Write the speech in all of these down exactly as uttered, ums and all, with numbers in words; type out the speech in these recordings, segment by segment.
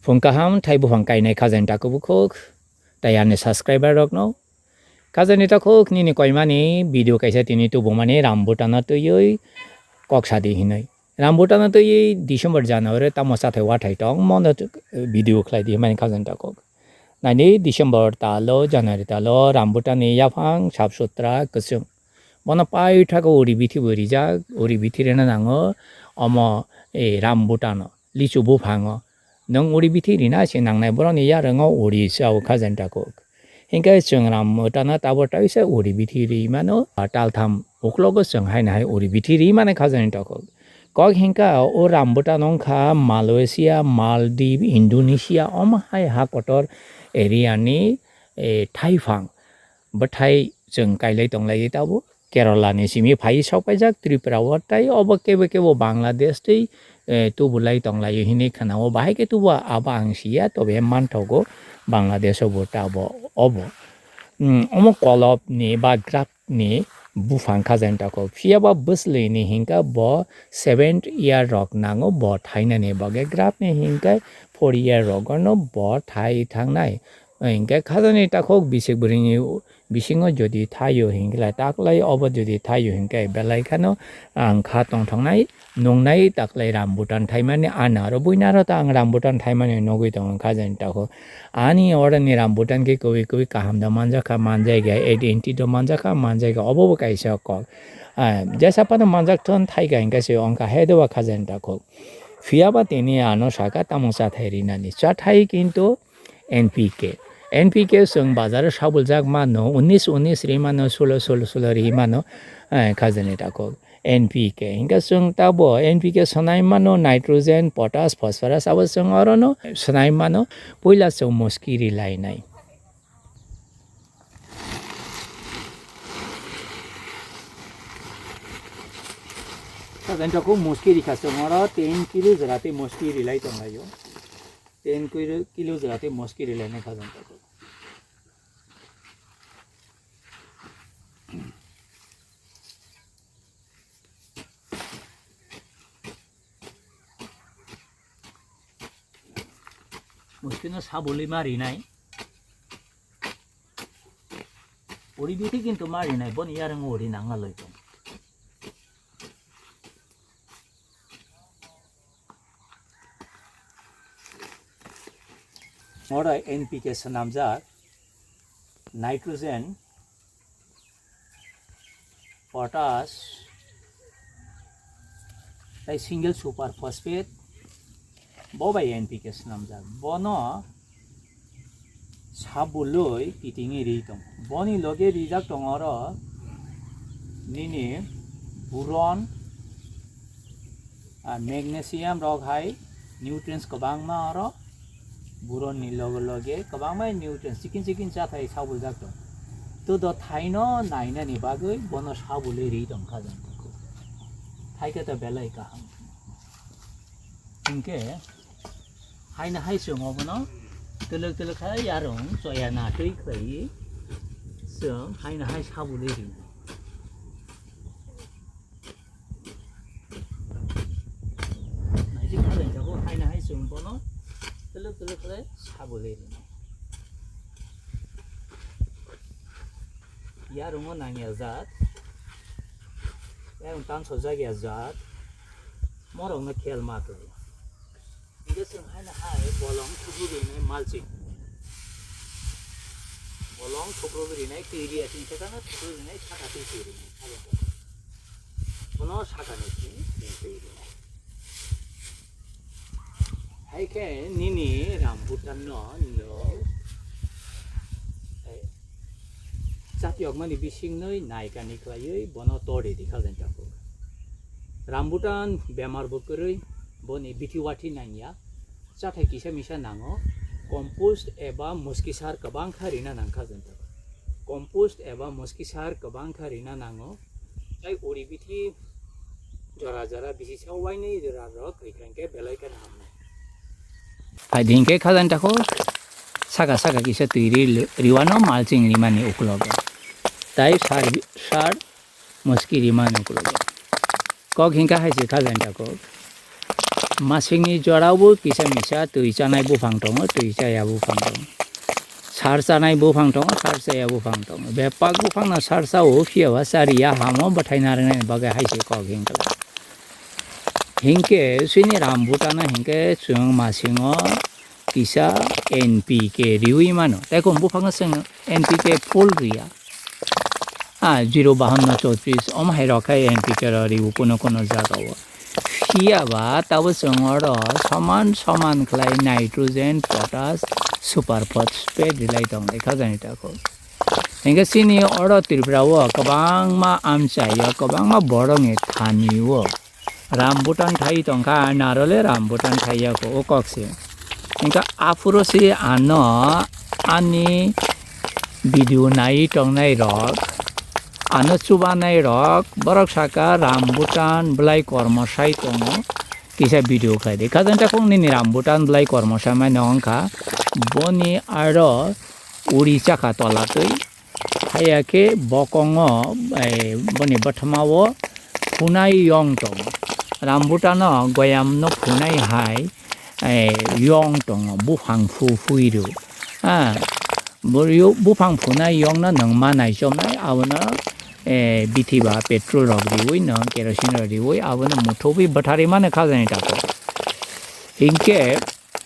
Phung kaham thai buphang kainai khajani takhuk bukhuk, tei ani subscriber rokno. Khajani takhuk nini koimani video kaisa tini tubumani rambutano twiwi kok sadi hinwi. Rambutano twiwi December January tamo chathai wathai tong mono video khlai di himani khajani takhuk. Naidi December talo January talo rambutani yaphang sap sutra kwchwng. Bono paithago uri bithi bo rijak, uri bithi rina nango omo, eh, rambutano. Lichu buphango nwng uri bithi rina se nangnai, borokni yarwngo uri se o khajani takhuk. Hinkhe chwng rambutano tabok taisa uri bithi ri mano, taltham uklogo chwng haino hai uri bithi ri mano khajani takhuk. Kok hinkha o rambutano wngkha Malaysia, Maldives, Indonesia omo hai ha kotor area ni, eh, thaiphang. Bwthai chwng kailai tonglaio tabuk. Kerala ni simi phai sok paijak Tripura o, tei obo kebo kebo Bangladesh tei, eh, tubulai tonglaio hinwi khwnao. Bahai khe tubu abo ang siya, tobe manthogo Bangladesh o bo tabo obo. Hmm, omo kolop ni ba graph ni buphang khajani takhuk. Phiya ba bwsli ni hinkha bo seventh year rok nango bo thainani bagwi, graph ni hinkhe four year rogo no bo thai thangnai. Hinkhe khajani takhuk bisik bwrwini bisingo jodi thaio hinkhe taklai obo jodi thaio hinkhe belai kheno ang kha tongthoknai nungnai taklai rambutan thaimani ano aro buino aro ta ang rambutan thaimani nugwi tongo khajani takhuk. Ani oroni rambutan khe kwbwi kwbwi kaham da manjakha, manjaiga eight inti do manjakha, manjaiga obo bo kaisa kok. Ah, jesa phano manjak thon thaiga hinkhe se ongkha he doba khajani takhuk. Phiya ba tini ano saka tamo chathai rinani. Chathai kintu N P K. N P K chwng bazar o sabuljak mano, unis unis ri mano, sulo sulo sulo ri mano, eh, khajani takhuk N P K. Hinkhe chwng tabo N P K swnai mano, nitrogen, potash, phosphorus abo chwng orono swnai mano, puila chwng muski ri lainai. Khajani takhuk muski rikha chwng oro ten kilo jora tei muski rilai tonglaio. Ten kilo, kilo jora tei muski rilainai khajani takhuk. Muskino sabuli ma rinai. Uri bithi kintu ma rinai, boni yarwng uri nangna loi tong. Oro N P K swnamjak, nitrogen, potash, tei single super phosphate, bo bai N P K swnamjak. Bono sabului kitingwi ri tongo. Boni loge rijak tongo oro nini boron, ah, magnesium rok hai nutrients kwbangma oro boron ni loge loge kwbangma nutrients chikin chikin chathai sabuljak tongo. To do thaino nainani bagwi bono sabului ri tongkha jang takhuk. Thaikhe to belai kaham. Hinkhe haino hai chwng obono twlwk twlwk khe yarwng choya natwi khlaiwi chwng haino hai sabului rinai. Naijik khe ringkha bo haino hai chwng bono twlwk twlwk khlai sabului rinai. Yarwng o nangya jat, yarwng tansojak ya jat, morok no khel ma khlai. Hinkhe chwng haino hai bolong thukrwi rinai malching. Bolong thukrwi rinai twi riya chwng khe tano thukrwi rinai saka twi twi rinai. Bono saka ni twi twi rinai. Hai khe nini rambutan no nwng, eh, chapyokmani bisingni naikani khlaiwi bono todi di khajani takhuk. Rambutan bemar bo kwrwi, boni bithi wathi nangya, chathai kisa misa nango, compost eba muski sar kwbang kha rina nang khajani takhuk. Compost eba muski sar kwbang kha rina nango, tei uri bithi jora jora bisi sa wainwi jora rok rikha hinkhe belai kheno hamnai. Phai di hinkhe khajani takhuk saka saka kisa twi ri, riwano malching rimani ukulogo. Tai sar, sar muski rimani ukulogo. Kok hinkhe hai se khajani takhuk. Masingni jorao bo kisa misa twi chanai buphang tongo, twi chaya buphang tongo. Sar chanai buphang tongo, sar chaya buphang tongo. Bebak buphangno sar chao, phiya ba chariya hamo bwthai narwknani bagwi hai se kok hinkla. Hinkhe chini rambutano hinkhe chwng masingo kisa N P K riwi mano. Tei kung buphangno chwng N P K full riya. Ah, zero bahanno chotris, omo hai rok khai N P K rok riwi kuno kuno jagao. Phiya ba tabo chwng oro soman soman khlai nitrogen, potash, super phosphate rilai tong lai kha jani tako. Hinkhe chini oro Tripura o kwbangma amchaio, kwbangma borokni thani o. Rambutan thai tongkha, narole rambutan thai yako, o kok se. Hinkhe aphuru se ano ani video nai tongnai rok, ano chubanai rok, borok saka rambutan bwlai kormo sai tongo, kisa video khlai di. Kajang takung nini rambutan bwlai kormo sai mano wngkha, boni aro uri chakha tola twi. Haiya khe bokongo, eh, boni bwthwmao phunai yong tongo. Rambutano goyamno phunai hai, eh, yong tongo, buphang phu phui rw. Ah, bo yo-, buphang phunai yongno nwng ma naichomnai, abono, eh, bithi ba petrol rok riwi nwng kerosene rok riwi abono muthubwi bwtharwi mano khajani tako. Hinkhe,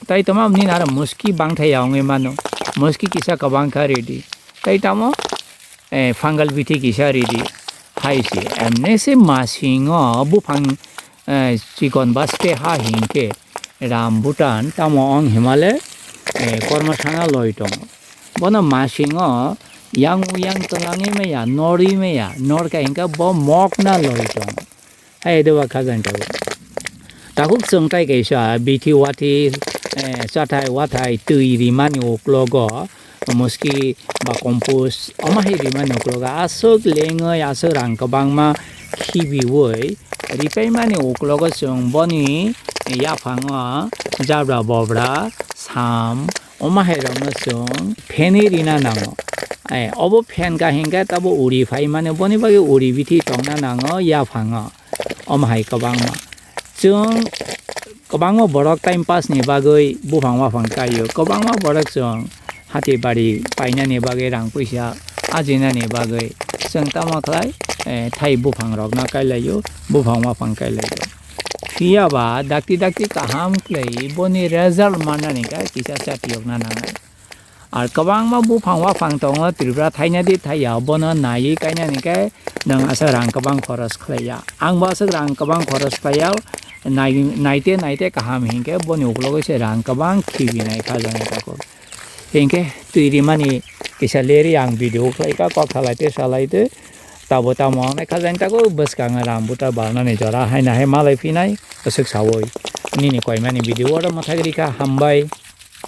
Tai tamo nini aro muski bangthai ya wngwi mano. Muski kisa kwbang kha ridi. Tai tamo, eh, fungal bithi kisa ridi. Hai se, emne se masingo buphang, eh, chikon baste ha hinkhe rambutan tamo ong himale, eh, kormo sana loi tongo. Bono masingo yang yang twlangwi maya, norwi maya, norkha hinkhe bo mokna loi tongo. Hai deba khajang tabuk. Tabuk chwng tai kaisa bithi wathi, eh, chathai wathai twi rimani uklogo muski ba compost omo hai rimani uklogo aswk lengwi aswk rang kwbangma khibiwi ripaimani uklogo chwng boni yaphango jabra bobra sam omo hai rokno chwng phenwi rina nango. Eh, obo phen ka hinkhe tabo uri phaimani boni bagwi uri bithi tongna nango yaphango. Omo hai kwbangma. Chwng kwbangma borok time pass ni bagwi buphang waphang kaio. Kwbangma borok chwng hati bari painani bagwi rang puisa ajinani bagwi chwng tamo khlai, eh, thai buphang rokno kailaio, buphang waphang kailaio. Phiya ba dakti dakti kaham khlai boni result mannani khe kisa chatiyokna nangnai. Ar kwbangma buphang waphang tongo Tripura thainadi thaiya, bono naiwi kainani khe nwng aswk rang kwbang khoros khlaiya. Angbo aswk rang kwbang khoros khlaiya, nai-, naite naite kaham hinkhe boni uklogo se rang kwbang khibinai kha jani tako. Hinkhe twi rimani kisa leri ang video khlaikha, kok salaite salaite. Tabo tamo wngnai kha jani tako bwskango rambuta balnani jora haino hai malai phinai aswk saui. Nini koimani video oro mwthagri kha, hambai.